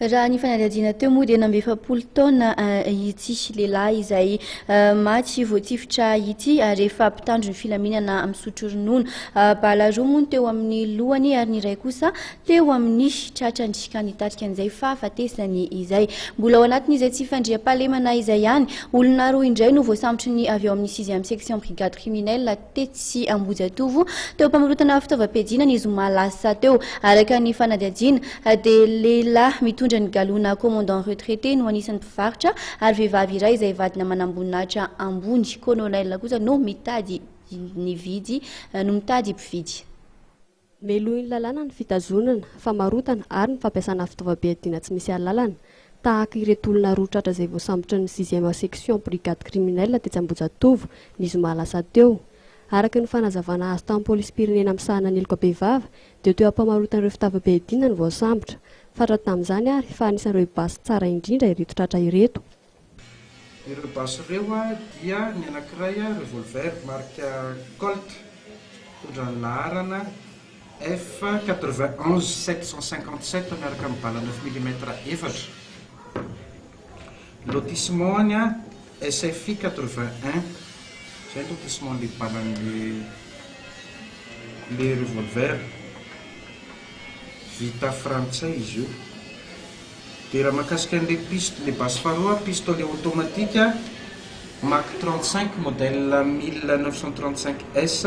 Raha ny fanadihadiana teo moa dia 41 taona ity lehilahy izay maty voatifitra ity ary efa mpitandro ny filaminana misotro ronono. Bala roa moa no teo amin'ny lohany ary ny iray kosa teo amin'ny tratrany ka nitarika an'izay fahafatesany izay. Mbola ao anatin'izay tsy fandriampahalemana izay ihany, olona roa indray no voasambotry ny avy ao amin'ny sixième section brigade criminelle tetsy Ambohijatovo teo am-pamarotana fitaovam-piadiana ny zoma lasa teo. Araka ny fanadihadiana dia lehilahy mitondra ny galona commandant retraité no anisan'ny mpivarotra ary vehivavy iray izay vadina manamboninahitra ambony colonel kosa no mitady ny vidy no mitady mpividy. Melohin'ny lalàna ny fitazonana, famarotana ary ny fampiasana fitaovam-piadiana tsy misy alalana, tahaka ireto olona roa tratra izay voasambotry ny sixième section brigade criminelle tetsy Ambohijatovo ny zoma lasa teo. Araka ny fanazavana azo tamin'ny polisim-pirenena misahana ny heloka bevava dia teo am-pamarotana ireo fitaovam-piadiana no voasambotra. Fantatra tamin'izany ary fa anisan'ireo basy tsara indrindra ireto tratra ireto. Ireo basy ireo dia ny anankiray revolver marika Colt mitondra ny laharana F 91 757 miaraka amin'ny bala neuf millimètre efatra. Lotissement-ny SFI 81, izay ny lotissement-n'ilay balan'ilay revolver. Vita frantsay izy io. Dia raha mahakasika an'ilay pist, ilay basy faharoa, pistolet automatique Mac 35 modèle 1935 S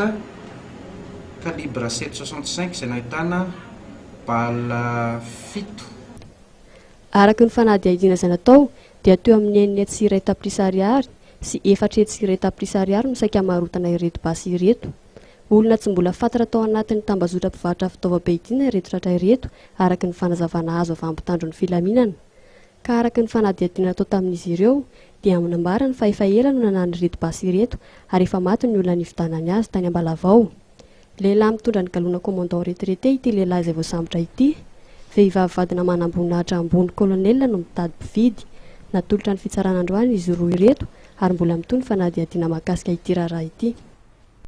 calibre 7,65 izay nahitana bala fito. Araka ny fanadihadiana izay natao dia teo amin'ny 1.6 tapitrisa ariary sy 4.1 tapitrisa ariary no saika hamarotana ireto basy ireto. Olona tsy mbola fantatra tao anatin'ny tambazotra mpivarotra fitaovam-piadiana ireto tratra ireto araka ny fanazavana azo avy amin'ny mpitandro ny filaminana. Ka araka ny fanadihadiana natao tamin'izy ireo dia nambarany fa efa ela no nananany ireto basy ireto ary efa maty ny olona nividanany azy tany Ambalavao. Lehilahy mitondra ny galona commandant retraité ity lehilahy izay voasambotra ity. Vehivavy vadina manamboninahitra ambony colonel no mitady mpividy. Natolotra ny fitsarana androany izy roa ireto ary mbola mitohy ny fanadihadiana mahakasika ity raharaha ity.